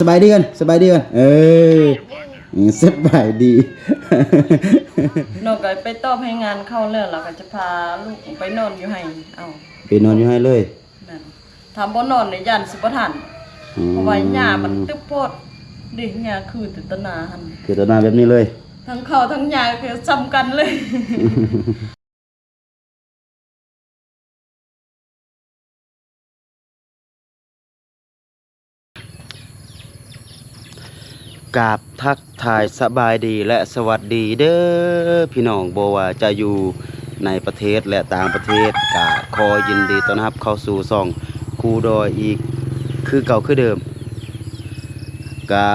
ສະບາຍດີກ່ອນ ສະບາຍດີກ່ອນ ເອີ ສະບາຍດີ. ນ້ອງກໍໄປຕອບໃຫ້ງານເຂົາແລ້ວ ລາວກໍຈະພາລູກໄປນອນຢູ່ໄຮ່ເອົາ. ໄປນອນຢູ່ໄຮ່ເລີຍ? ແມ່ນ. ຖ້າບໍ່ນອນນີ້ຢ້ານຊິບໍ່ທັນ ອືມ ເພາະວ່າຫຍ້າມັນຕຶບໂພດເດ້ ຫຍ້າຄືແຕ່ຕະໜາຫັ້ນ ຄືຕະໜາແບບນີ້ເລີຍ ທັງເຂົ້າທັງຫຍ້າຄືສ່ຳກັນເລີຍ. ກາບທັກທາຍສະບາຍດີ ແລະ ສະຫວັດດີເດີພີ່ນ້ອງ ບໍ່ວ່າຈະຢູ່ໃນປະເທດ ແລະ ຕ່າງປະເທດ ກະຂໍຍິນດີຕ້ອນຮັບເຂົ້າສູ່ຊ່ອງຄູດອຍອີກຄືເກົ່າຄືເດີມ. ກະ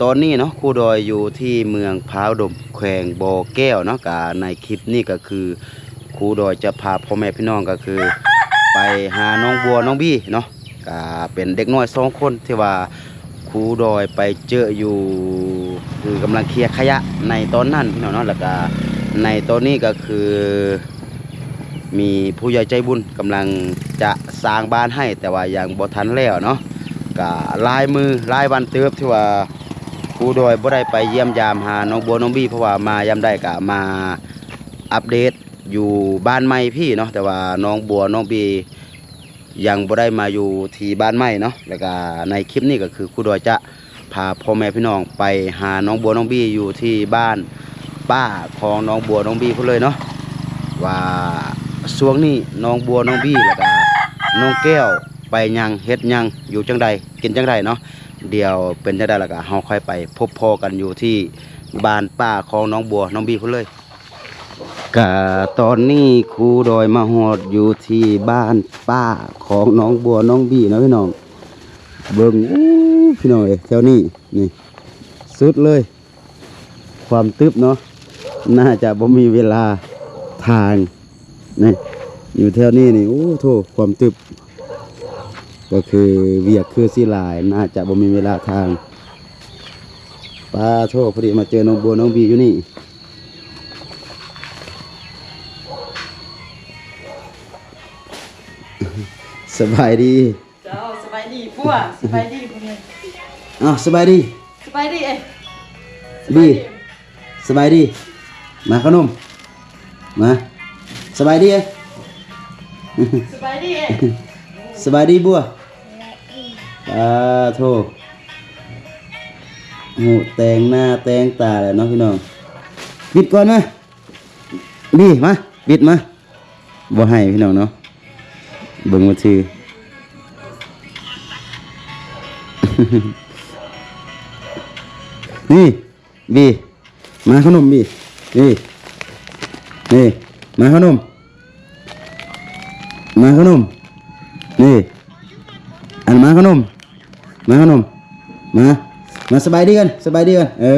ຕອນນີ້ເນາະ ຄູດອຍຢູ່ທີ່ເມືອງພ້າວດົມ ແຂວງບໍ່ແກ້ວເນາະ. ກະໃນຄລິບນີ້ກໍຄືຄູດອຍຈະພາພໍ່ແມ່ພີ່ນ້ອງ ກໍຄືໄປຫານ້ອງບົວ ນ້ອງບີເນາະ. ກະເປັນເດັກນ້ອຍສອງຄົນທີ່ວ່າຄູດອຍໄປເຈີຢູ່ ຄືກຳລັງເຄຍຂະຫຍະໃນຕອນນັ້ນພີ່ນ້ອງເນາະ. ແລ້ວກະໃນຕອນນີ້ກໍຄືມີຜູ້ໃຫຍ່ໃຈບຸນກຳລັງຈະສ້າງບ້ານໃຫ້ ແຕ່ວ່າຍັງບໍ່ທັນແລ້ວເນາະ. ກະຫຼາຍມື້ຫຼາຍວັນເຕີບທີ່ວ່າຄູດອຍບໍ່ໄດ້ໄປຢ້ຽມຢາມຫານ້ອງບົວ ນ້ອງບີ ເພາະວ່າມາຍາມໃດກະມາອັບເດດຢູ່ບ້ານໃໝ່ພີ້ເນາະ. ແຕ່ວ່ານ້ອງບົວ ນ້ອງບີ ຍັງບໍ່ໄດ້ມາຢູ່ທີ່ບ້ານໃໝ່ເນາະ. ແລ້ວກະໃນຄລິບນີ້ກໍຄືຄູດອຍຈະພາພໍ່ແມ່ພີ່ນ້ອງໄປຫານ້ອງບົວ ນ້ອງບີ ຢູ່ທີ່ບ້ານປ້າຂອງນ້ອງບົວ ນ້ອງບີພຸ້ນເລີຍເນາະ ວ່າຊ່ວງນີ້ນ້ອງບົວ ນ້ອງບີ ແລ້ວກະນ້ອງແກ້ວໄປຫຍັງ ເຮັດຫຍັງ ຢູ່ຈັ່ງໃດ ກິນຈັ່ງໃດເນາະ. ດຽວເປັນຈັ່ງໃດແລ້ວກະເຮົາຄ່ອຍໄປພົບພໍ້ກັນຢູ່ທີ່ບ້ານປ້າຂອງນ້ອງບົວ ນ້ອງບີພຸ້ນເລີຍ. ກະຕອນນີ້ຄູດອຍມາຮອດຢູ່ທີ່ບ້ານປ້າຂອງນ້ອງບົວ ນ້ອງບີເນາະພີ່ນ້ອງ. ເບິ່ງ ໂອ້ ພີ່ນ້ອງເອີຍ ແຖວນີ້ນີ້ສຸດເລີຍ ຄວາມຕຶບເນາະ ໜ້າຈະບໍ່ມີເວລາທາງນີ້ ຢູ່ແຖວນີ້ນີ້ ໂອ້ໂທ້ ຄວາມຕຶບ ກໍຄືວຽກຄືຊິຫຼາຍ ໜ້າຈະບໍ່ມີເວລາທາງ. ປາໂທ້ ພໍດີມາເຈີນ້ອງບົວ ນ້ອງບີຢູ່ນີ້. ສະບາຍດີ. ເຈົ້າ ສະບາຍດີ ບົວ ສະບາຍດີ ອ້າວ ສະບາຍດີ ສະບາຍດີເອີຍ ບີ ສະບາຍດີ ມາຂະໜົມ ມາ ສະບາຍດີເອີຍ ສະບາຍດີເອີຍ ສະບາຍດີບົວ. ອາໂທ ໂຫ ແຕ່ງໜ້າແຕ່ງຕາແລ້ວເນາະພີ່ນ້ອງ. ປິດກ່ອນມາ ບີ ມາ ປິດມາ. ບໍ່ໃຫ້ພີ່ນ້ອງເນາະ ເບິ່ງມືຖື. ນີ້ ບີ ມາຂະໜົມບີ ນີ້ ນີ້ ມາຂະໜົມ ມາຂະໜົມ ນີ້ ອັນມາຂະໜົມ ມາຂະໜົມ ມາ ມາສະບາຍດີກັນ ສະບາຍດີກັນ ເອີ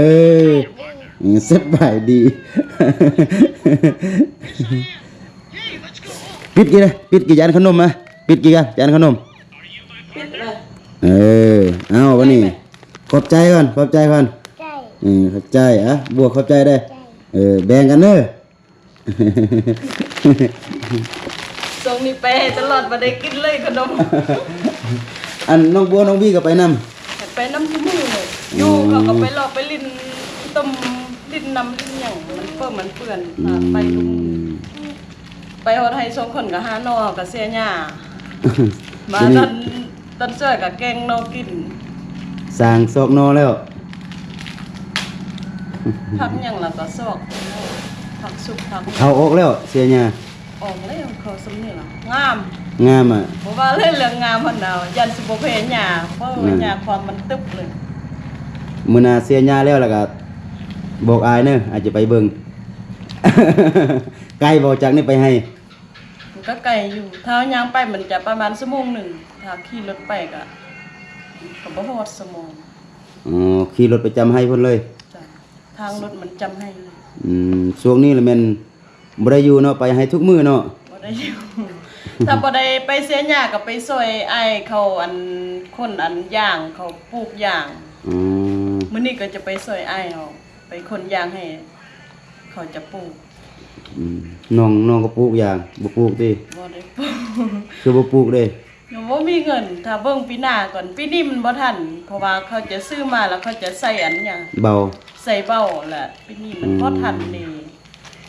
ສະບາຍດີ. ປິດກີເດ້ ປິດກີ ຢ້ານຂະໜົມມາ ປິດກີກະ ຢ້ານຂະໜົມ. ເອີ ເອົາ ບາດນີ້ ຂອບໃຈກ່ອນ ຂອບໃຈກ່ອນ ເອີ ຂອບໃຈ ອະ ບົວ ຂອບໃຈເດີ້ ເອີ ແບ່ງກັນເດີ້. ຊ່ວງນີ້ໄປຕະຫຼອດ ບໍ່ໄດ້ກິນເລີຍຂະໜົມ. ອັນນ້ອງບົວ ນ້ອງບີກໍໄປນຳ ໄປນຳທຸກມື້ເລີຍ ຢູ່ ເຂົາກໍໄປເລາະໄປຫຼິ້ນ ຕົມຫຼິ້ນນຳຫຼິ້ນຫຍັງ ມັນເປິ້ນມັນເປື້ອນ ອືມ ໄປທຸກມື້. ໄປຮອດໄຮ່ສອງຄົນກໍຫາໜໍ່ ກໍເສຍຫຍ້າ ມາ ດຽວນີ້ ຕອນ ຕອນສວຍກໍແກງໜໍ່ກິນ ສ້າງຊອກໜໍ່ແລ້ວ ຜັກຫຍັງລະກໍຊອກ ຜັກສຸກຜັກ ເຂົ້າອອກແລ້ວ ເສຍຫຍ້າ ອອກແລ້ວ ເຂົ້າຊ່ຳນີ້ລະ ງາມ ງາມອະ ບໍ່ວ່າເລື່ອງງາມຫັ້ນນະ ຢ້ານຊິບໍ່ແພ້ຫຍ້າ ເພາະວ່າຫຍ້າຄວາມມັນຕຶບເລີຍ. ມື້ໜ້າເສຍຫຍ້າແລ້ວ ແລ້ວກໍບອກອ້າຍເນີ ອ້າຍຈະໄປເບິ່ງ. ໄກບໍ່ ຈາກນີ້ໄປໄຮ່? ມັນກໍໄກຢູ່ ຖ້າຍ່າງໄປມັນຈະປະມານຊົ່ວໂມງໜຶ່ງ ຖ້າຂີ່ລົດໄປກໍ ກໍບໍ່ຮອດຊົ່ວໂມງ. ອໍ ຂີ່ລົດໄປຈຳໄຮ່ພຸ້ນເລີຍ? ຈ້ະ ທາງລົດມັນຈຳໄຮ່ເລີຍ. ອືມ ຊ່ວງນີ້ລະແມ່ນບໍ່ໄດ້ຢູ່ເນາະ ໄປໄຮ່ທຸກມື້ເນາະ? ບໍ່ໄດ້ຢູ່ ຖ້າບໍ່ໄດ້ໄປເສຍຫຍ້າກໍໄປຊ່ວຍອ້າຍເຂົາ ອັນ ຄົນ ອັນ ຢາງ ເຂົາປູກຢາງ. ອໍ ມື້ນີ້ກໍຈະໄປຊ່ວຍອ້າຍເຂົາ ໄປຂົນຢາງໃຫ້ເຂົາຈະປູກ. ອືມ ນ້ອງ ນ້ອງກໍປູກຢາງ ບໍ່ປູກຕິ? ບໍ່ໄດ້ປູກ. ຄືບໍ່ປູກເດ້? ຍັງບໍ່ມີເງິນ ຖ້າເບິ່ງປີໜ້າກ່ອນ ປີນີ້ມັນບໍ່ທັນ ເພາະວ່າເຂົາຈະຊື້ມາແລ້ວເຂົາຈະໃສ່ອັນຫຍັງ ເບົາ ໃສ່ເບົາ ແລ້ວປີນີ້ມັນບໍ່ທັນເດ້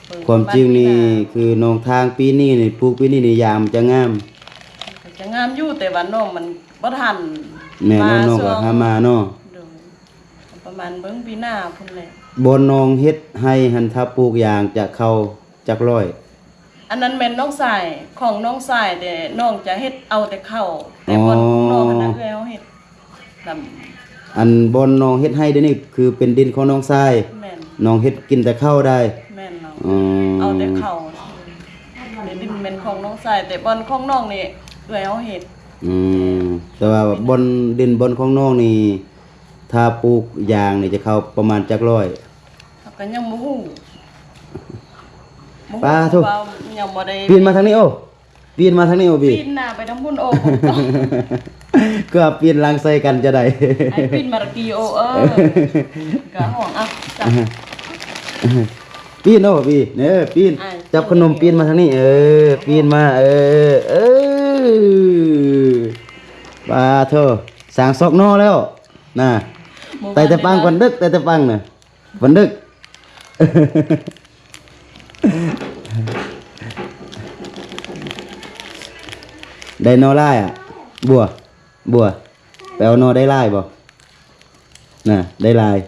ເບິ່ງ ຄວາມຈິງນີ້ ປະມານປີໜ້າ ຄືນ້ອງທາງປີນີ້ນີ້ ປູກປີນີ້ນີ້ ຢາງມັນຈະງາມ ກໍຈະງາມຢູ່ ແຕ່ວ່ານ້ອງມັນບໍ່ທັນ ແມ່ນ ມາ ນ້ອງກໍ ຊ່ວງ ຫາມາເນາະ ໂດຍ ປະມານເບິ່ງປີໜ້າພຸ້ນແຫຼະ ບ່ອນນ້ອງເຮັດໄຮ່ຫັ້ນ ຖ້າປູກຢາງຈະເຂົ້າຈັກຮ້ອຍ? ອັນນັ້ນແມ່ນນ້ອງຊາຍ ຂອງນ້ອງຊາຍ ແຕ່ນ້ອງຈະເຮັດເອົາແຕ່ເຂົ້າ ແຕ່ ອໍ ບ່ອນຂອງນ້ອງຫັ້ນນະ ເອື້ອຍເຮົາເຮັດ ອັນບ່ອນນ້ອງເຮັດໄຮ່ດຽວນີ້ ຄືເປັນດິນຂອງນ້ອງຊາຍ ແມ່ນ ນ້ອງເຮັດກິນແຕ່ເຂົ້າໄດ້ ແມ່ນເນາະ ອໍ ເອົາແຕ່ເຂົ້າ ແຕ່ດິນແມ່ນຂອງນ້ອງຊາຍ ແຕ່ບ່ອນຂອງນ້ອງນີ້ເອື້ອຍເຮົາເຮັດ ອືມ ແຕ່ວ່າບ່ອນ ດິນບ່ອນຂອງນ້ອງນີ້ ຖ້າປູກຢາງນີ້ຈະເຂົ້າປະມານຈັກຮ້ອຍ? ເຮົາກໍຍັງບໍ່ຮູ້ ບໍ່ຮູ້ ປາໂທ ເພາະວ່າຍັງບໍ່ໄດ້ ປີນມາທາງນີ້ ໂອ້ ປີນມາທາງນີ້ ໂອ້ ບີ ປີນໜ້າໄປທາງພຸ້ນ ໂອ້ ເກືອບປີນຫຼັງໃສ່ກັນຈະໄດ້ ໃຫ້ປີນມາລະກີ ໂອ້ ເອີ ກະຫ້ອງ ອ່ະ ຈັບ ປີນ ໂອ້ ບີ ເນີ ປີນ ອ້າຍ ຈັບຂະໜົມ ປີນມາທາງນີ້ ເອີ ປີນມາ ເອີ ເອີ ປາໂທ ສ້າງຊອກໜໍ່ແລ້ວ ນະ ໄຕ່ແຕ່ປາງ ວັນເດີກ ໄຕ່ແຕ່ປາງນະ ວັນເດີກ ໄດ້ໜໍ່ຫຼາຍອະ ບົວ ບົວ ໄປເອົາໜໍ່ໄດ້ຫຼາຍບໍ່? ນະ ໄດ້ຫຼາຍ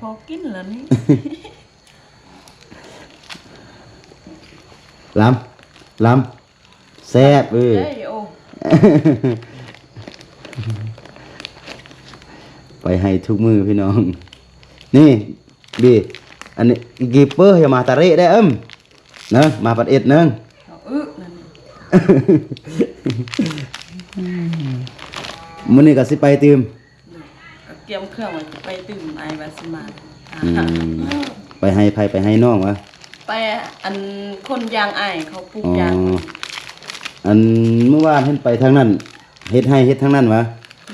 ພໍກິນລະນີ້ ລຳ ລຳ ແຊບ ເອີ ໄດ້ ໂອ້ ໄປໃຫ້ທຸກມື້ພີ່ນ້ອງ ນີ້ ບີ ອັນນີ້ ກີເປີ ຢ່າມາຕະເລະໄດ້ ເອີມ ເນາະ ມາປັດເອັດໜຶ່ງ ເອົາອຶນັ້ນ ມື້ນີ້ກໍຊິໄປຕື່ມ ກະກຽມເຄື່ອງໄວ້ໄປຕື່ມ ອ້າຍວ່າຊິມາ ອືມ ໄປໃຫ້ໃຜ? ໄປໃຫ້ນ້ອງຫວາ? ໄປ ອັນ ຄົນຢາງອ້າຍເຂົາປູກຢາງ ອໍ ອັນ ມື້ວານເຫັນໄປທາງນັ້ນ ເຮັດໄຮ່ເຮັດທາງນັ້ນຫວາ?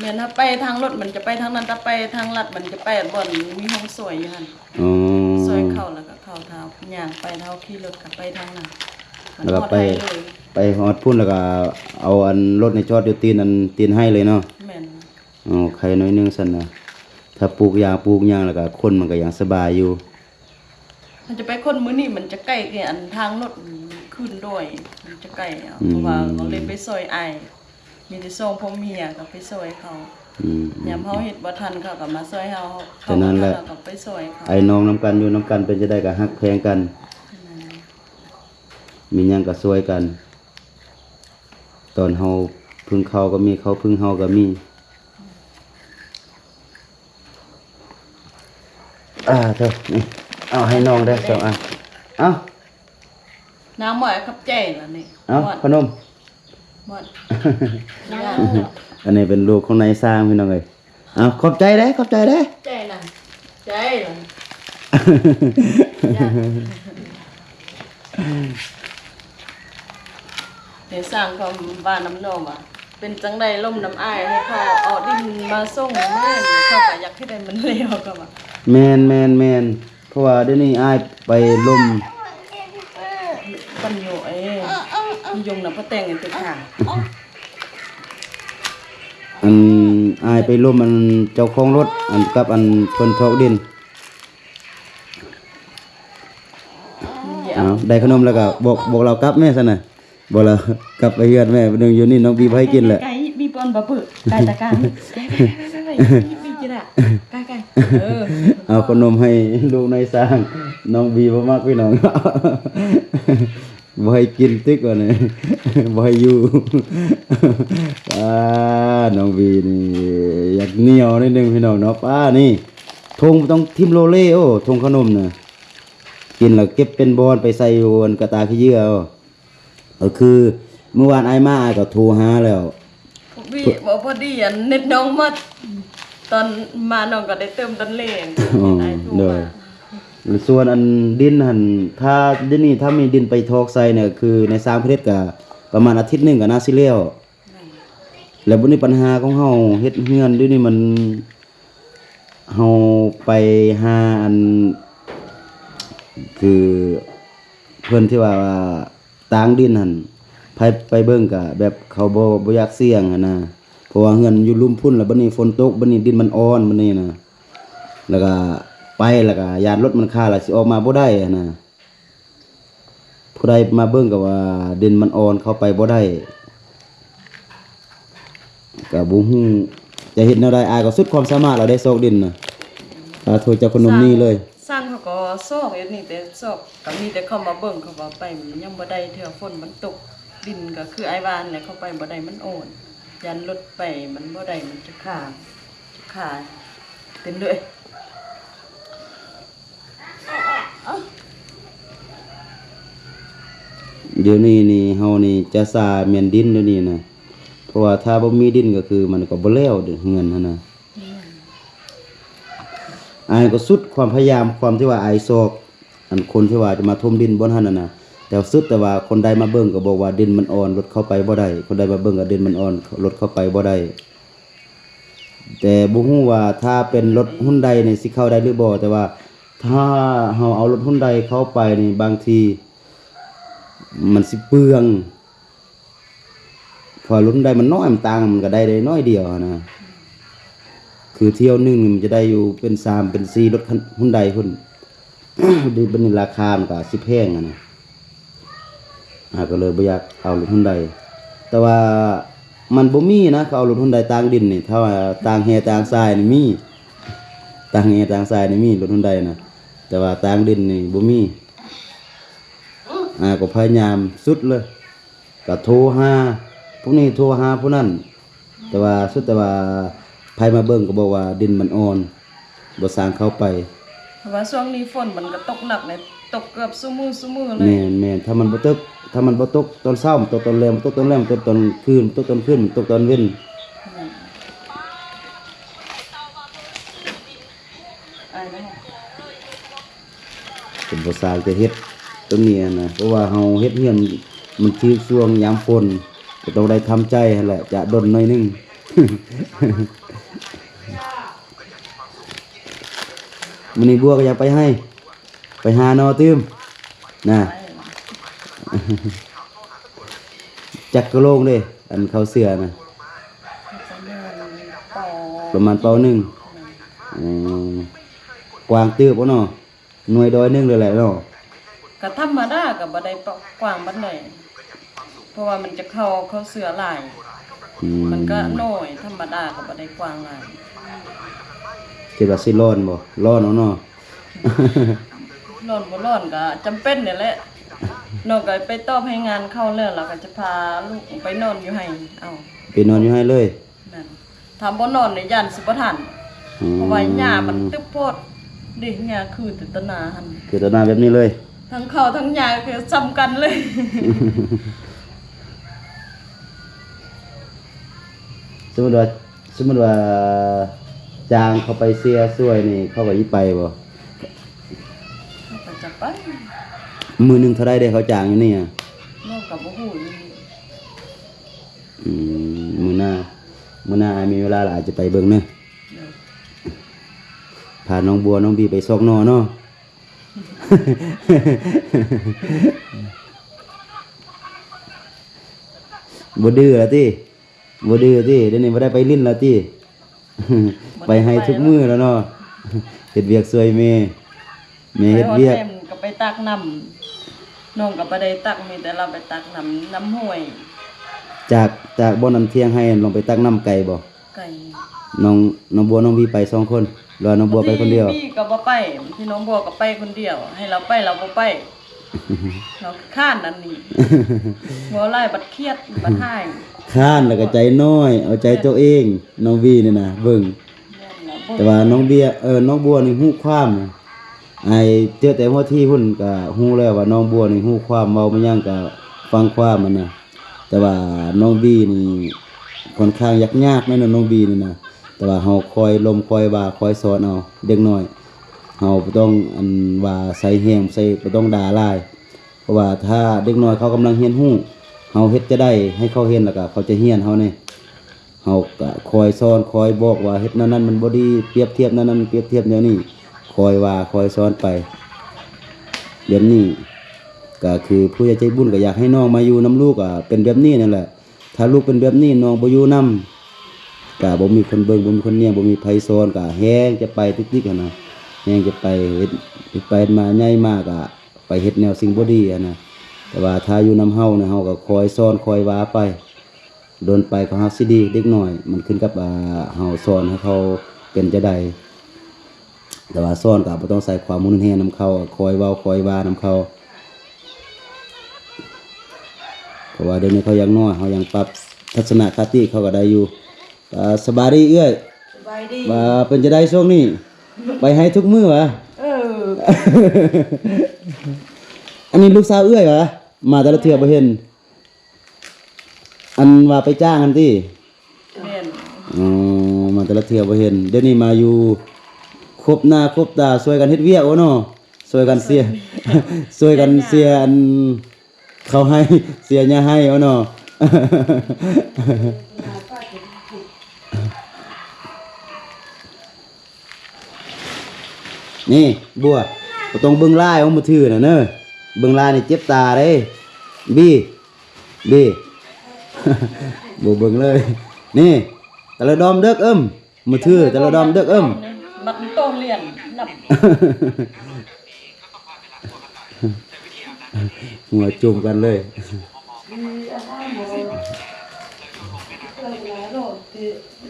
ແມ່ນ ຖ້າໄປທາງລົດມັນຈະໄປທາງນັ້ນ ຖ້າໄປທາງລັດມັນຈະໄປບ່ອນມີໂຮງຊ່ວຍຢູ່ຫັ້ນ ອໍ ຊ່ວຍເຂົ້າ ແລ້ວກໍເຂົ້າ ຖ້າຍ່າງໄປ ຖ້າເຮົາຂີ່ລົດກໍໄປທາງນັ້ນ ແລ້ວກໍໄປ ໄປຮອດພຸ້ນ ແລ້ວກໍເອົາອັນລົດນີ້ຈອດຢູ່ຕີນ ອັນ ຕີນໄຮ່ເລີຍເນາະ ແມ່ນ. ອໍ ໄຄໜ້ອຍໜຶ່ງຊັ້ນນະ ຖ້າປູກຢາງປູກຫຍັງແລ້ວກະຄົນມັນກະຍັງສະບາຍຢູ່ ມັນຈະໄປຄົນມື້ນີ້ມັນຈະໃກ້ ອັນທາງລົດຂຶ້ນດອຍ ມັນຈະໃກ້ ອືມ ເພາະວ່າເຮົາເລີຍໄປຊ່ອຍອ້າຍ ມີແຕ່ສອງຜົວເມຍກໍໄປຊ່ອຍເຂົາ ອືມ ຍາມເຮົາເຮັດບໍ່ທັນເຂົາກໍມາຊ່ອຍເຮົາ ເຮົາ ສະນັ້ນແຫຼະ ເຮົາບໍ່ທັນເຮົາກໍໄປຊ່ອຍເຂົາ ໄອ້ນ້ອງນຳກັນຢູ່ນຳກັນເປັນຈັ່ງໃດກໍຮັກແພງກັນ ແມ່ນ ມີຫຍັງກໍຊ່ວຍກັນ ຕອນເຮົາເພິ່ງເຂົາກໍມີ ເຂົາເພິ່ງເຮົາກໍມີ ອ່າ ເທີ ນີ້ ເອົາໃຫ້ນ້ອງໄດ້ສອງອັນ ເອົາ ນ້ຳໝົດ ຂອບໃຈລະນີ້ ເອົາ ໝົດ ຂະໜົມ ໝົດ ອັນນີ້ເປັນລູກຂອງນາຍຊ່າງ ພີ່ນ້ອງເອີຍ ເອົາ ຂອບໃຈເດ້ ຂອບໃຈເດ້ ໃຈນະ ໃຈນະ ເດສ້າງຄວາມວ່ານຳນ້ອງວ່າ ເປັນຈັ່ງໃດລົມນຳອ້າຍ ໃຫ້ເຂົາເອົາດິນມາສົ່ງ ແມ່ນ ເຂົາກໍຢາກເຮັດໃຫ້ມັນແລ້ວ ເຂົາວ່າ ແມ່ນໆໆ ເພາະວ່າດຽວນີ້ອ້າຍໄປລົມ ປັນໂຍ ເອີ ຍົງນຳປະແຕງໃນຕຶກຫາງ ອັນອ້າຍໄປລົມອັນເຈົ້າຂອງລົດ ອັນກັບອັນເພິ່ນຖອກດິນ ເອົາ ໄດ້ຂະໜົມແລ້ວກໍບອກ ບອກລາວກັບແມ່ຊັ້ນນະ ບອກລາວກັບໄປເຮືອນແມ່ ໜຶ່ງຢູ່ນີ້ນ້ອງບີບໍ່ໃຫ້ກິນແຫຼະ ໄກ່ ບີປ້ອນບໍ່ປຶ ໄກ່ຕະການ ໄກ່ ໄກ່ ໄກ່ ບີກິນລະ ໄກ່ ໄກ່ ເອີ ເອົາຂະໜົມໃຫ້ລູກນາຍຊ່າງ ນ້ອງບີບໍ່ມັກ ພີ່ນ້ອງ. ບໍ່ໃຫ້ກິນຕຶກວ່ານີ້ ບໍ່ໃຫ້ຢູ່ ອ່າ ນ້ອງວີນີ້ຢາກໜຽວໜ້ອຍໜຶ່ງພີ່ນ້ອງເນາະ ປ້ານີ້ ຖົງຕ້ອງຖິ້ມໂລເລ ໂອ້ ຖົງຂະໜົມນະ ກິນແລ້ວເກັບເປັນບ່ອນໄປໃສ່ຢູ່ອັນກະຕ່າຂີ້ເຫຍື້ອ ເອີ ຄືມື້ວານອ້າຍມາ ອ້າຍກໍໂທຫາແລ້ວ ພໍດີ ບໍ່ ພໍດີອັນເນັດນ້ອງໝົດ ຕອນມານ້ອງກໍໄດ້ເຕີມຕອນແລງ ອໍ ໂດຍ ສ່ວນອັນດິນຫັ້ນ ຖ້າດຽວນີ້ຖ້າມີດິນໄປຖອກໃສ່ນີ້ ຄືໃນສາມເຮັດກະປະມານອາທິດໜຶ່ງກະໜ້າຊິແລ້ວ ແລ້ວບັດນີ້ບັນຫາຂອງເຮົາເຮັດເຮືອນດຽວນີ້ມັນ ເຮົາໄປຫາອັນ ຄືເພິ່ນທີ່ວ່າ ຕາງດິນຫັ້ນ ໃຜ ໃຜໄປເບິ່ງກະແບບເຂົາບໍ່ ບໍ່ຢາກສ່ຽງຫັ້ນນະ ເພາະວ່າເຮືອນຢູ່ລຸ່ມພຸ້ນ ແລ້ວບັດນີ້ຝົນຕົກ ບັດນີ້ດິນມັນອ່ອນ ບັດນີ້ນະ ແລ້ວກະໄປ ແລ້ວກະຢ້ານລົດມັນຄາ ແລ້ວຊິອອກມາບໍ່ໄດ້ຫັ້ນນະ. ຜູ້ໃດມາເບິ່ງກໍວ່າດິນມັນອ່ອນ ເຂົ້າໄປບໍ່ໄດ້ ກໍບໍ່ຮູ້ຈະເຮັດແນວໃດ. ອ້າຍກໍສຸດຄວາມສາມາດແລ້ວເດ້ ຊອກດິນນະ ອາ ໂທຈາກຄົນໜຸ່ມນີ້ເລີຍ. ຊ່າງເຂົາກໍຊອກຢູ່ນີ້ ແຕ່ຊອກກໍມີແຕ່ເຂົາມາເບິ່ງ ເຂົາວ່າໄປມັນຍັງບໍ່ໄດ້ເທື່ອ ຝົນມັນຕົກ ດິນກໍຄືອ້າຍວ່າຫັ້ນແຫຼະ ເຂົາໄປບໍ່ໄດ້ ມັນອ່ອນ ຢ້ານລົດໄປມັນບໍ່ໄດ້ ມັນຈະຄາ ຈະຄາເປັນເລີຍ. ດຽວນີ້ນີ້ ເຮົານີ້ຈະສາແມ່ນດິນດຽວນີ້ນະ ເພາະວ່າຖ້າບໍ່ມີດິນກໍຄືມັນກໍບໍ່ແລ້ວເດ້ ເຮືອນຫັ້ນນະ. ແມ່ນ ອ້າຍກໍສຸດຄວາມພະຍາຍາມ ຄວາມທີ່ວ່າອ້າຍຊອກ ອັນຄົນທີ່ວ່າຈະມາຖົມດິນບ່ອນຫັ້ນນະ ແຕ່ສຸດແຕ່ວ່າຄົນໃດມາເບິ່ງກໍບອກວ່າດິນມັນອ່ອນ ລົດເຂົ້າໄປບໍ່ໄດ້ ຄົນໃດມາເບິ່ງກໍດິນມັນອ່ອນ ລົດເຂົ້າໄປບໍ່ໄດ້. ແຕ່ບໍ່ຮູ້ວ່າຖ້າເປັນລົດຮຸນໄດນີ້ຊິເຂົ້າໄດ້ຫຼືບໍ່ ແຕ່ວ່າຖ້າເຮົາເອົາລົດຮຸນໄດເຂົ້າໄປນີ້ ບາງທີມັນຊິເປືອງ ເພາະວ່າລົດຮຸນໄດມັນນ້ອຍ ມັນຕ່າງ ມັນກໍໄດ້ ໄດ້ໜ້ອຍດຽວຫັ້ນນະ ຄືຖ້ຽວໜຶ່ງມັນຈະໄດ້ຢູ່ເປັນສາມເປັນສີ່ລົດຮຸນໄດພຸ້ນ ດີ ບັດນີ້ລາຄາມັນກໍຊິແພງຫັ້ນນະ. ອາ ກໍເລີຍບໍ່ຢາກເອົາລົດຮຸນໄດ ແຕ່ວ່າມັນບໍ່ມີນະ ເຂົາເອົາລົດຮຸນໄດຕາງດິນນີ້ ຖ້າວ່າຕາງແຮ່ຕາງຊາຍນີ້ມີ ຕາງແຮ່ຕາງຊາຍນີ້ມີລົດຮຸນໄດນະ ແຕ່ວ່າຕາງດິນນີ້ບໍ່ມີ. ອາ ກໍພະຍາຍາມສຸດເລີຍ ກໍໂທຫາຜູ້ນີ້ ໂທຫາຜູ້ນັ້ນ ແຕ່ວ່າສຸດແຕ່ວ່າໃຜມາເບິ່ງກໍບອກວ່າດິນມັນອ່ອນ ບໍ່ສ້າງເຂົ້າໄປ ເພາະວ່າຊ່ວງນີ້ຝົນມັນກໍຕົກໜັກເດ້ ຕົກເກືອບຊຸມື້ ຊຸມື້ເລີຍ. ແມ່ນໆ ຖ້າມັນບໍ່ຕົກ ຖ້າມັນບໍ່ຕົກຕອນເຊົ້າ ມັນຕົກຕອນແລງ ມັນຕົກຕອນແລງ ມັນຕົກຕອນຄືນ ມັນຕົກຕອນຄືນ ມັນຕົກຕອນເວັນ. ເປັນພາສາຈະເຮັດຕົວນີ້ຫັ້ນນະ ເພາະວ່າເຮົາເຮັດເຮືອນມັນຖືກຊ່ວງຍາມຝົນ ກໍຕ້ອງໄດ້ທຳໃຈຫັ້ນແຫຼະ ຈະດົນໜ້ອຍໜຶ່ງ. ມື້ນີ້ບົວກໍຢາກໄປໄຮ່ ໄປຫາໜໍ່ຕື່ມນະ. ຈັກກະໂລງເດ້ ອັນເຂົ້າເສືອນະ? ປະມານເປົາໜຶ່ງ. ອືມ ກວ້າງເຕີບເນາະ ໜ່ວຍດອຍໜຶ່ງເລີຍແຫຼະເນາະ. ກະທຳມະດາກະບໍ່ໄດ້ກວ້າງປານໃດ ເພາະວ່າມັນຈະເຂົ້າ ເຂົ້າເສືອຫຼາຍ. ອືມ ມັນກະໜ້ອຍ ທຳມະດາກະບໍ່ໄດ້ກວ້າງຫຼາຍ. ຄິດວ່າຊິຮ້ອນບໍ່? ຮ້ອນເອົາເນາະ. ຮ້ອນບໍ່ຮ້ອນກະຈຳເປັນນີ້ແຫຼະ. ນ້ອງກະໄປຕອບໃຫ້ງານເຂົາແລ້ວ ລາວກະຈະພາລູກໄປນອນຢູ່ໄຮ່ເອົາ. ໄປນອນຢູ່ໄຮ່ເລີຍ? ແມ່ນ. ຖ້າບໍ່ນອນນີ້ຢ້ານຊິບໍ່ທັນ. ອືມ ເພາະວ່າຫຍ້າມັນຕຶບໂພດເດ້ ຫຍ້າຄືແຕ່ຕະໜາຫັ້ນ. ຄືຕະໜາແບບນີ້ເລີຍ? ທັງເຂົ້າທັງຫຍ້າຄືສ່ຳກັນເລີຍ. ສົມມຸດວ່າ ສົມມຸດວ່າຈ້າງເຂົາໄປເຊຍຊ່ວຍນີ້ ເຂົາວ່າຊິໄປບໍ່? ເຂົາກໍຈະໄປ. ມື້ໜຶ່ງເທົ່າໃດເດ້ ເຂົາຈ້າງຢູ່ນີ້? ນ້ອງກໍບໍ່ຮູ້. ອືມ ມື້ໜ້າ ມື້ໜ້າອ້າຍມີເວລາລະ ອ້າຍຈະໄປເບິ່ງເດີ. ໂດຍ. ພານ້ອງບົວ ນ້ອງບີໄປຊອກໜໍ່ເນາະ. ບໍ່ດື້ລະຕິ? ບໍ່ດື້ຕິ? ດຽວນີ້ບໍ່ໄດ້ໄປຫຼິ້ນລະຕິ? ໄປໄຮ່ທຸກມື້ລະເນາະ. ເຮັດວຽກຊ່ວຍແມ່. ແມ່ເຮັດວຽກ ໄປຮອດແລ້ວກໍໄປຕັກນ້ຳ. ນ້ອງກໍບໍ່ໄດ້ຕັກ ມີແຕ່ລາວໄປຕັກນ້ຳ ນ້ຳຫ້ວຍ. ຈາກ ຈາກບ່ອນນັ້ນ ຖຽງໄຮ່ ລອງໄປຕັກນ້ຳໄກບໍ່? ໄກ. ນ້ອງ ນ້ອງບົວ ນ້ອງບີໄປສອງຄົນ ຫຼືວ່ານ້ອງບົວໄປຄົນດຽວ? ບາງທີບີກໍບໍ່ໄປ ບາງທີນ້ອງບົວກໍໄປຄົນດຽວ. ໃຫ້ລາວໄປ ລາວບໍ່ໄປ. ລາວຄ້ານອັນນີ້. ເວົ້າຫຼາຍບັດຄຽດ ບັດຮ້າຍ. ຄ້ານແລ້ວກໍໃຈນ້ອຍ ເອົາໃຈຕົວເອງ. ນ້ອງບີນີ້ນະ ເບິ່ງ. ແຕ່ວ່ານ້ອງເບຍ ເອີ ນ້ອງບົວນີ້ຮູ້ຄວາມ. ອ້າຍເຈີແຕ່ຫົວທີພຸ້ນກະຮູ້ແລ້ວວ່ານ້ອງບົວນີ້ຮູ້ຄວາມ ເວົ້າມາຫຍັງກະຟັງຄວາມຫັ້ນນະ. ແຕ່ວ່ານ້ອງບີນີ້ຂ້ອນຂ້າງຍາກໆ ແມ່ນ ນ້ອງບີນີ້ນະ. ແຕ່ວ່າເຮົາຄອຍລົມ ຄອຍວ່າ ຄອຍສອນເອົາເດັກນ້ອຍ. ເຮົາບໍ່ຕ້ອງ ອັນ ວ່າໃສ່ແຮງ ໃສ່ ບໍ່ຕ້ອງດ່າຫຼາຍ. ເພາະວ່າຖ້າເດັກນ້ອຍເຂົາກຳລັງຮຽນຮູ້ ເຮົາເຮັດຈະໄດ້ໃຫ້ເຂົາເຫັນ ແລ້ວກະເຂົາຈະຮຽນເຮົານີ້. ເຮົາກະຄອຍສອນ ຄອຍບອກວ່າເຮັດແນວນັ້ນມັນບໍ່ດີ ປຽບທຽບແນວນັ້ນ ປຽບທຽບແນວນີ້ ຄອຍວ່າ ຄອຍສອນໄປແບບນີ້. ກໍຄືຜູ້ໃຫຍ່ໃຈບຸນກໍຢາກໃຫ້ນ້ອງມາຢູ່ນຳລູກ ກໍເປັນແບບນີ້ນັ້ນແຫຼະ. ຖ້າລູກເປັນແບບນີ້ ນ້ອງບໍ່ຢູ່ນຳ ກໍບໍ່ມີຄົນເບິ່ງ ບໍ່ມີຄົນລ້ຽງ ບໍ່ມີໃຜສອນ ກໍແຮ່ງຈະໄປຕິກໆຫັ້ນນະ ແຮ່ງຈະໄປເຮັດ ເຮັດໄປເຮັດມາ ໃຫຍ່ມາກໍໄປເຮັດແນວສິ່ງບໍ່ດີຫັ້ນນະ. ແຕ່ວ່າຖ້າຢູ່ນຳເຮົານະ ເຮົາກໍຄອຍສອນຄອຍວ່າໄປ ດົນໄປເຂົາຮັກຊິດີ. ເດັກນ້ອຍມັນຂຶ້ນກັບ ອ່າ ເຮົາສອນໃຫ້ເຂົາເປັນຈັ່ງໃດ. ແຕ່ວ່າສອນກໍບໍ່ຕ້ອງໃຊ້ຄວາມຮຸນແຮງນຳເຂົາ ຄອຍເວົ້າຄອຍວ່ານຳເຂົາ ເພາະວ່າດຽວນີ້ເຂົາຍັງນ້ອຍ ເຮົາຍັງປັບທັດສະນະຄະຕິເຂົາກໍໄດ້ຢູ່. ອ່າ ສະບາຍດີເອື້ອຍ. ສະບາຍດີ. ວ່າເປັນຈັ່ງໃດຊ່ວງນີ້ ໄປໄຮ່ທຸກມື້ຫວາ? ເອີ ອັນນີ້ລູກສາວເອື້ອຍຫວາ? ມາແຕ່ລະເທື່ອບໍ່ເຫັນ. ອັນວ່າໄປຈ້າງຫັ້ນຕິ? ແມ່ນ. ອໍ ມາແຕ່ລະເທື່ອບໍ່ເຫັນ ດຽວນີ້ມາຢູ່ຄົບໜ້າຄົບຕາ ຊ່ວຍກັນເຮັດວຽກ ໂອເນາະ ຊ່ວຍກັນເສຍ ຊ່ວຍກັນເສຍ ອັນ ເຂົ້າໄຮ່ ເສຍຫຍ້າໄຮ່ ໂອເນາະ. ນີ້ບົວ ບໍ່ຕ້ອງເບິ່ງຫຼາຍ ເອົາມືຖືນະເນີ ເບິ່ງຫຼາຍນີ້ເຈັບຕາເດ້. ບີ ບີ ບໍ່ເບິ່ງເລີຍ. ນີ້ ຕະລະດອມເດິກເອີ້ມ ມືຖືຕະລະດອມເດິກເອີ້ມ ມັກໂຕລຽນນັບ ຫົວຈຸ່ມກັນເລີຍ.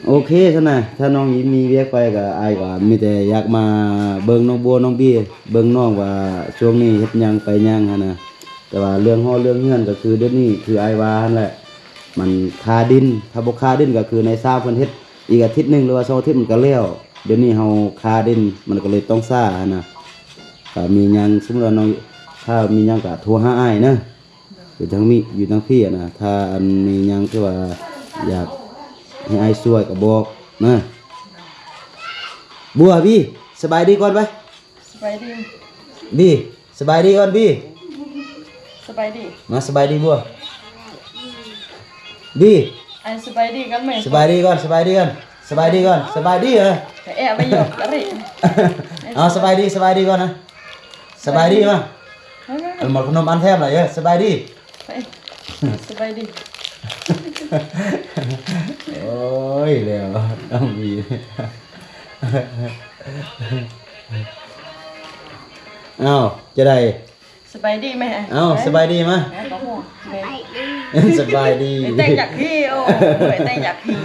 ໂອເຄຊັ້ນນະ ຖ້ານ້ອງອີມີວຽກໄປກໍ ອ້າຍກໍມີແຕ່ຢາກມາເບິ່ງນ້ອງບົວນ້ອງບີ ເບິ່ງນ້ອງວ່າຊ່ວງນີ້ເຮັດຫຍັງໄປຫຍັງຫັ້ນນະ. ແຕ່ວ່າເລື່ອງຫໍເລື່ອງເຮືອນກໍຄືດຽວນີ້ ຄືອ້າຍວ່າຫັ້ນແຫຼະ ມັນຄາດິນ ຖ້າບໍ່ຄາດິນກໍຄືນາຍຊ່າງເພິ່ນເຮັດ ອີກອາທິດໜຶ່ງ ຫຼືວ່າສອງອາທິດມັນກໍແລ້ວ. ດຽວນີ້ເຮົາຄາດິນ ມັນກໍເລີຍຕ້ອງຊ້າຫັ້ນນະ. ຖ້າມີຫຍັງ ສົມມຸດວ່ານ້ອງ ຖ້າມີຫຍັງກໍໂທຫາອ້າຍເດີ ຢູ່ທາງນີ້ ຢູ່ທາງພີ້ຫັ້ນນະ. ຖ້າອັນມີຫຍັງທີ່ວ່າຢາກໃຫ້ອ້າຍຊ່ວຍກໍບອກນະ. ບົວ ບີ ສະບາຍດີກ່ອນໄປ. ສະບາຍດີ ບີ ສະບາຍດີກ່ອນບີ. ສະບາຍດີ ມາສະບາຍດີບົວ ບີ. ອັນສະບາຍດີກ່ອນແມ່ ສະບາຍດີກ່ອນ ສະບາຍດີກ່ອນ ສະບາຍດີກ່ອນ ສະບາຍດີ ເອີ ແອບໄປຢອກກະລິ. ເອົາ ສະບາຍດີ ສະບາຍດີກ່ອນນະ ສະບາຍດີມາ. ເອົາໝາກພະນົມອັນແທມລະ ເອີ ສະບາຍດີ ໄປ ສະບາຍດີ. ໂອ້ຍ ແລ້ວ ນ້ອງບີ ເອົ້າ ຈະໄດ້ ສະບາຍດີແມ່ ເອົ້າ ສະບາຍດີມາ ສະບາຍດີ ແມ່ ສະບາຍດີ ແຕ່ງຢາກພີ້ ໂອ້ຍ ແຕ່ງຢາກພີ້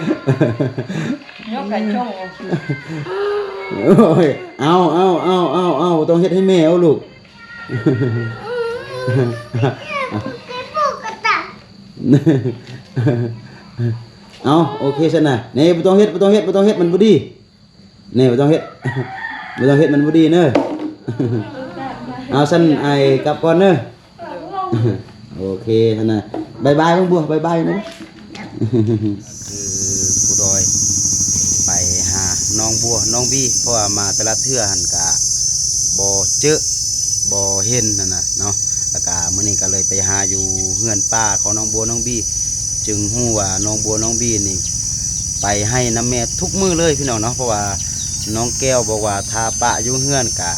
ຍົກກະຈົ່ງ ໂອ້ຍ ເອົາ ເອົາ ເອົາ ເອົາ ເອົາ ບໍ່ຕ້ອງເຮັດໃຫ້ແມ່ເອົາລູກ ເອົາ ໂອເຄຊັ້ນນະ ນີ້ ບໍ່ຕ້ອງເຮັດ ບໍ່ຕ້ອງເຮັດ ບໍ່ຕ້ອງເຮັດ ມັນບໍ່ດີ. ນີ້ບໍ່ຕ້ອງເຮັດ ບໍ່ຕ້ອງເຮັດ ມັນບໍ່ດີເນີ. ເອົາຊັ້ນ ອ້າຍກັບກ່ອນເນີ. ໂອເຄຫັ້ນນະ ບາຍບາຍເບິ່ງບົວ ບາຍບາຍນະ. ຄືຄູດອຍໄປຫານ້ອງບົວ ນ້ອງບີ ເພາະວ່າມາແຕ່ລະເທື່ອຫັ້ນກະບໍ່ເຈີ ບໍ່ເຫັນຫັ້ນນະເນາະ. ແລ້ວກະມື້ນີ້ກະເລີຍໄປຫາຢູ່ເຮືອນປ້າຂອງນ້ອງບົວ ນ້ອງບີ ຈຶ່ງຮູ້ວ່ານ້ອງບົວ ນ້ອງບີນີ້ໄປໄຮ່ນຳແມ່ທຸກມື້ເລີຍພີ່ນ້ອງເນາະ. ເພາະວ່ານ້ອງແກ້ວບອກວ່າຖ້າປະຢູ່ເຮືອນກະ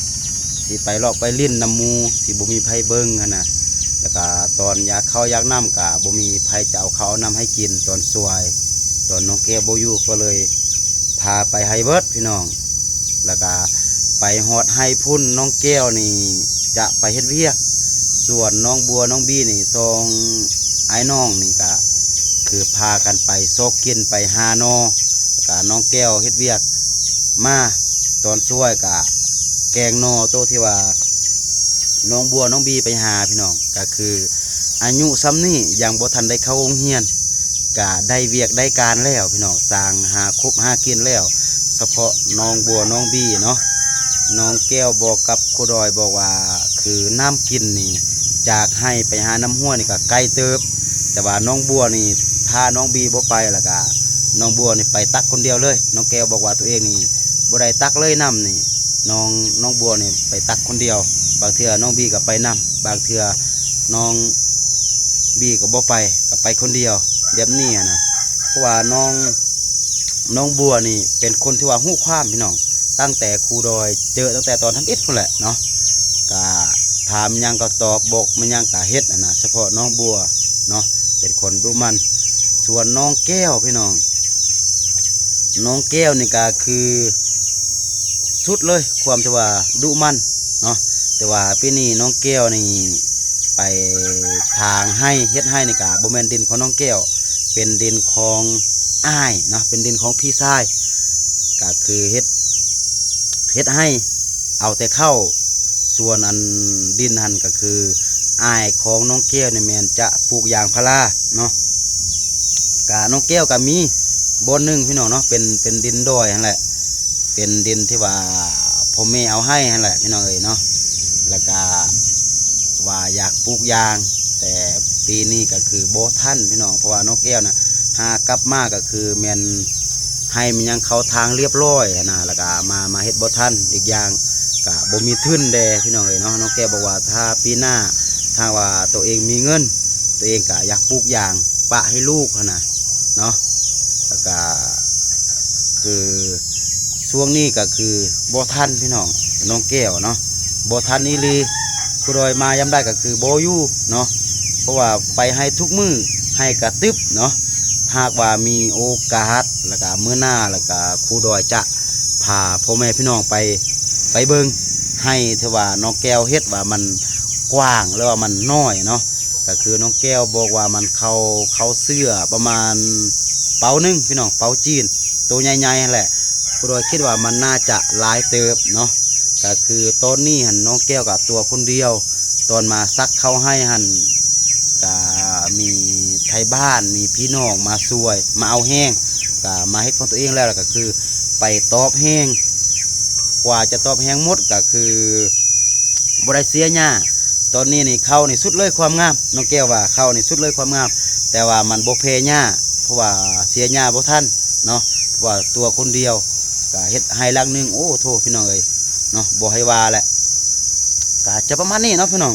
ຊິໄປເລາະໄປຫຼິ້ນນຳໝູ່ ຊິບໍ່ມີໃຜເບິ່ງຫັ້ນນະ. ແລ້ວກະຕອນຢາກເຂົ້າຢາກນ້ຳກະບໍ່ມີໃຜຈະເອົາເຂົ້າເອົານ້ຳໃຫ້ກິນຕອນສວຍ ຕອນນ້ອງແກ້ວບໍ່ຢູ່ ກໍເລີຍພາໄປໄຮ່ເບິດພີ່ນ້ອງ. ແລ້ວກະໄປຮອດໄຮ່ພຸ້ນ ນ້ອງແກ້ວນີ້ຈະໄປເຮັດວຽກ ສ່ວນນ້ອງບົວ ນ້ອງບີນີ້ ສອງອ້າຍນ້ອງນີ້ກະຄືພາກັນໄປຊອກກິນ ໄປຫາໜໍ່. ແລ້ວກະນ້ອງແກ້ວເຮັດວຽກມາ ຕອນສວຍກະແກງໜໍ່ໂຕທີ່ວ່ານ້ອງບົວ ນ້ອງບີໄປຫາພີ່ນ້ອງ. ກະຄືອາຍຸຊ່ຳນີ້ຍັງບໍ່ທັນໄດ້ເຂົ້າໂຮງຮຽນ ກະໄດ້ວຽກໄດ້ການແລ້ວພີ່ນ້ອງ ຊ່າງຫາຄົບຫາກິນແລ້ວ. ສະເພາະນ້ອງບົວ ນ້ອງບີເນາະ ນ້ອງແກ້ວບອກກັບຄູດອຍບອກວ່າ ຄືນ້ຳກິນນີ້ຈາກໄຮ່ໄປຫານ້ຳຫ້ວຍນີ້ກະໄກເຕີບ ແຕ່ວ່ານ້ອງບົວນີ້ພານ້ອງບີບໍ່ໄປ ແລ້ວກະນ້ອງບົວນີ້ໄປຕັກຄົນດຽວເລີຍ. ນ້ອງແກ້ວບອກວ່າຕົວເອງນີ້ບໍ່ໄດ້ຕັກເລີຍນ້ຳນີ້ ນ້ອງ ນ້ອງບົວນີ້ໄປຕັກຄົນດຽວ. ບາງເທື່ອນ້ອງບີກະໄປນຳ ບາງເທື່ອນ້ອງບີກະບໍ່ໄປ ກະໄປຄົນດຽວແບບນີ້ຫັ້ນນະ. ເພາະວ່ານ້ອງ ນ້ອງບົວນີ້ເປັນຄົນທີ່ວ່າຮູ້ຄວາມພີ່ນ້ອງ ຕັ້ງແຕ່ຄູດອຍເຈີ ຕັ້ງແຕ່ຕອນທຳອິດພຸ້ນແຫຼະເນາະ. ກະ ຖາມຫຍັງກໍຕອບ ບອກມາຫຍັງກໍເຮັດຫັ້ນນະ. ສະເພາະນ້ອງບົວເນາະ ເປັນຄົນດຸໝັ່ນ. ສ່ວນນ້ອງແກ້ວ ພີ່ນ້ອງ ນ້ອງແກ້ວນີ້ກໍຄືສຸດເລີຍ ຄວາມທີ່ວ່າດຸໝັ່ນເນາະ. ແຕ່ວ່າປີນີ້ນ້ອງແກ້ວນີ້ໄປຖາງໄຮ່ ເຮັດໄຮ່ນີ້ກໍບໍ່ແມ່ນດິນຂອງນ້ອງແກ້ວ ເປັນດິນຂອງອ້າຍເນາະ ເປັນດິນຂອງພີ່ຊາຍ ກໍຄືເຮັດ ເຮັດໄຮ່ເອົາແຕ່ເຂົ້າ. ສ່ວນອັນດິນຫັ້ນກໍຄືອ້າຍຂອງນ້ອງແກ້ວນີ້ແມ່ນຈະປູກຢາງພາລາເນາະ. ກະນ້ອງແກ້ວກະມີບ່ອນໜຶ່ງ ພີ່ນ້ອງເນາະ ເປັນ ເປັນດິນດອຍຫັ້ນແຫຼະ ເປັນດິນທີ່ວ່າພໍ່ແມ່ເອົາໃຫ້ຫັ້ນແຫຼະ ພີ່ນ້ອງເອີຍເນາະ. ແລ້ວກະວ່າຢາກປູກຢາງ ແຕ່ປີນີ້ກໍຄືບໍ່ທັນ ພີ່ນ້ອງ ເພາະວ່ານ້ອງແກ້ວນະ ຫາກັບມາກໍຄືແມ່ນໄຮ່ມັນຍັງເຂົ້າທາງລຽບລ້ອຍຫັ້ນນະ ແລ້ວກະມາ ມາເຮັດບໍ່ທັນ. ອີກຢ່າງກະບໍ່ມີທຶນແດ່ ພີ່ນ້ອງເອີຍເນາະ. ນ້ອງແກ້ວບອກວ່າຖ້າປີໜ້າ ຖ້າວ່າໂຕເອງມີເງິນ ໂຕເອງກະຢາກປູກຢາງປະໃຫ້ລູກຫັ້ນນະເນາະ. ແລ້ວກະຄືຊ່ວງນີ້ກໍຄືບໍ່ທັນ ພີ່ນ້ອງ ນ້ອງແກ້ວເນາະ ບໍ່ທັນອີ່ຫຼີ. ຄູດອຍມາຍາມໃດກໍຄືບໍ່ຢູ່ເນາະ ເພາະວ່າໄປໄຮ່ທຸກມື້ ໄຮ່ກະຕຶບເນາະ. ຫາກວ່າມີໂອກາດ ແລ້ວກະມື້ໜ້າ ແລ້ວກະຄູດອຍຈະພາພໍ່ແມ່ພີ່ນ້ອງໄປ ໄປເບິ່ງໄຮ່ທີ່ວ່ານ້ອງແກ້ວເຮັດວ່າມັນກວ້າງ ຫຼືວ່າມັນນ້ອຍເນາະ. ກໍຄືນ້ອງແກ້ວບອກວ່າມັນເຂົ້າ ເຂົ້າເຊື້ອປະມານເປົາໜຶ່ງ ພີ່ນ້ອງ ເປົາຈີນ ໂຕໃຫຍ່ໆຫັ້ນແຫຼະ. ຜູ້ດອຍຄິດວ່າມັນໜ້າຈະຫຼາຍເຕີບເນາະ. ກໍຄືຕອນນີ້ຫັ້ນ ນ້ອງແກ້ວກໍຕົວຄົນດຽວ ຕອນມາສັກເຂົ້າໄຮ່ຫັ້ນ ກໍມີໄທບ້ານ ມີພີ່ນ້ອງມາຊ່ວຍ ມາເອົາແຮງ ກໍມາເຮັດຂອງຕົວເອງແລ້ວ ແລ້ວກໍຄືໄປຕອບແຮງ. ກວ່າຈະຕອບແຮງໝົດ ກໍຄື ບໍ່ໄດ້ເສຍຫຍ້າ. ຕອນນີ້ນີ້ເຂົ້ານີ້ສຸດເລີຍຄວາມງາມ ນ້ອງແກ້ວວ່າເຂົ້ານີ້ສຸດເລີຍຄວາມງາມ ແຕ່ວ່າມັນບໍ່ແຜ່ຫຍ້າ ເພາະວ່າເສຍຫຍ້າບໍ່ທັນເນາະ. ເພາະວ່າຕົວຄົນດຽວກະເຮັດໄຮ່ຫຼັງໜຶ່ງ ໂອ້ໂທ້ ພີ່ນ້ອງເອີຍເນາະ ບໍ່ໃຫ້ວ່າແຫຼະ. ກະຈະປະມານນີ້ເນາະ ພີ່ນ້ອງ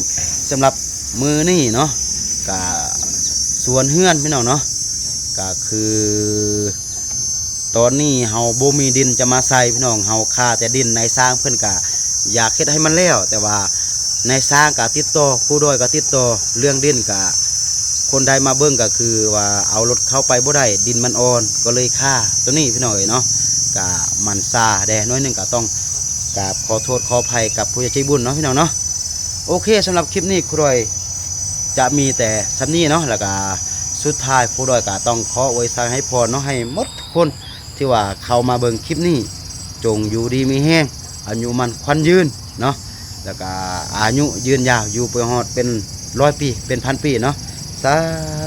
ສຳລັບມື້ນີ້ເນາະ ກະສວນເຮືອນ ພີ່ນ້ອງເນາະ ກະຄື ຕອນນີ້ເຮົາບໍ່ມີດິນຈະມາໃສ່ ພີ່ນ້ອງ ເຮົາຄາແຕ່ດິນ. ນາຍຊ່າງເພິ່ນກະຢາກເຮັດໃຫ້ມັນແລ້ວ ແຕ່ວ່ານາຍຊ່າງກະຕິດຕໍ່ ຄູດອຍກະຕິດຕໍ່ ເລື່ອງດິນກະ ຄົນໃດມາເບິ່ງກະຄືວ່າເອົາລົດເຂົ້າໄປບໍ່ໄດ້ ດິນມັນອ່ອນ ກໍເລີຍຄາໂຕນີ້ ພີ່ນ້ອງເອີຍເນາະ. ກະມັນຊ້າແດ່ໜ້ອຍໜຶ່ງ ກະຕ້ອງກາບຂໍໂທດຂໍອະໄພກັບຜູ້ໃຫຍ່ໃຈບຸນເນາະ ພີ່ນ້ອງເນາະ. ໂອເຄ ສຳລັບຄລິບນີ້ຄູດອຍຈະມີແຕ່ສ່ຳນີ້ເນາະ ແລ້ວກະສຸດທ້າຍຄູດອຍກະຕ້ອງຂໍອວຍໄຊໃຫ້ພອນເນາະ ໃຫ້ໝົດ ຄົນທີ່ວ່າເຂົ້າມາເບິ່ງຄລິບນີ້ ຈົ່ງຢູ່ດີມີແຮງ ອາຍຸໝັ້ນຂວັນຍືນເນາະ ແລ້ວກະອາຍຸຍືນຍາວ ຢູ່ໄປຮອດເປັນຮ້ອຍປີ ເປັນພັນປີເນາະ. ສາ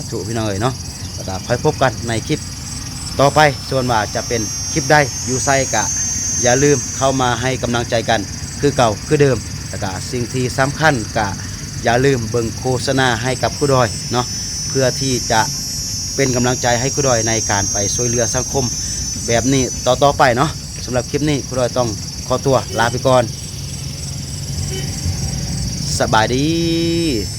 ທຸ ພີ່ນ້ອງເອີຍເນາະ ແລ້ວກະຄ່ອຍພົບກັນໃນຄລິບຕໍ່ໄປ ສ່ວນວ່າຈະເປັນຄລິບໃດ ຢູ່ໃສ ກະຢ່າລືມເຂົ້າມາໃຫ້ກຳລັງໃຈກັນຄືເກົ່າຄືເດີມ ແລ້ວກະສິ່ງທີ່ສຳຄັນ ກະຢ່າລືມເບິ່ງໂຄສະນາໃຫ້ກັບຄູດອຍເນາະ ເພື່ອທີ່ຈະເປັນກຳລັງໃຈໃຫ້ຄູດອຍໃນການໄປຊ່ວຍເຫຼືອສັງຄົມແບບນີ້ຕໍ່ໆໄປເນາະ. ສຳລັບຄລິບນີ້ ຄູດອຍຕ້ອງຂໍຕົວລາໄປກ່ອນ. ສະບາຍດີ.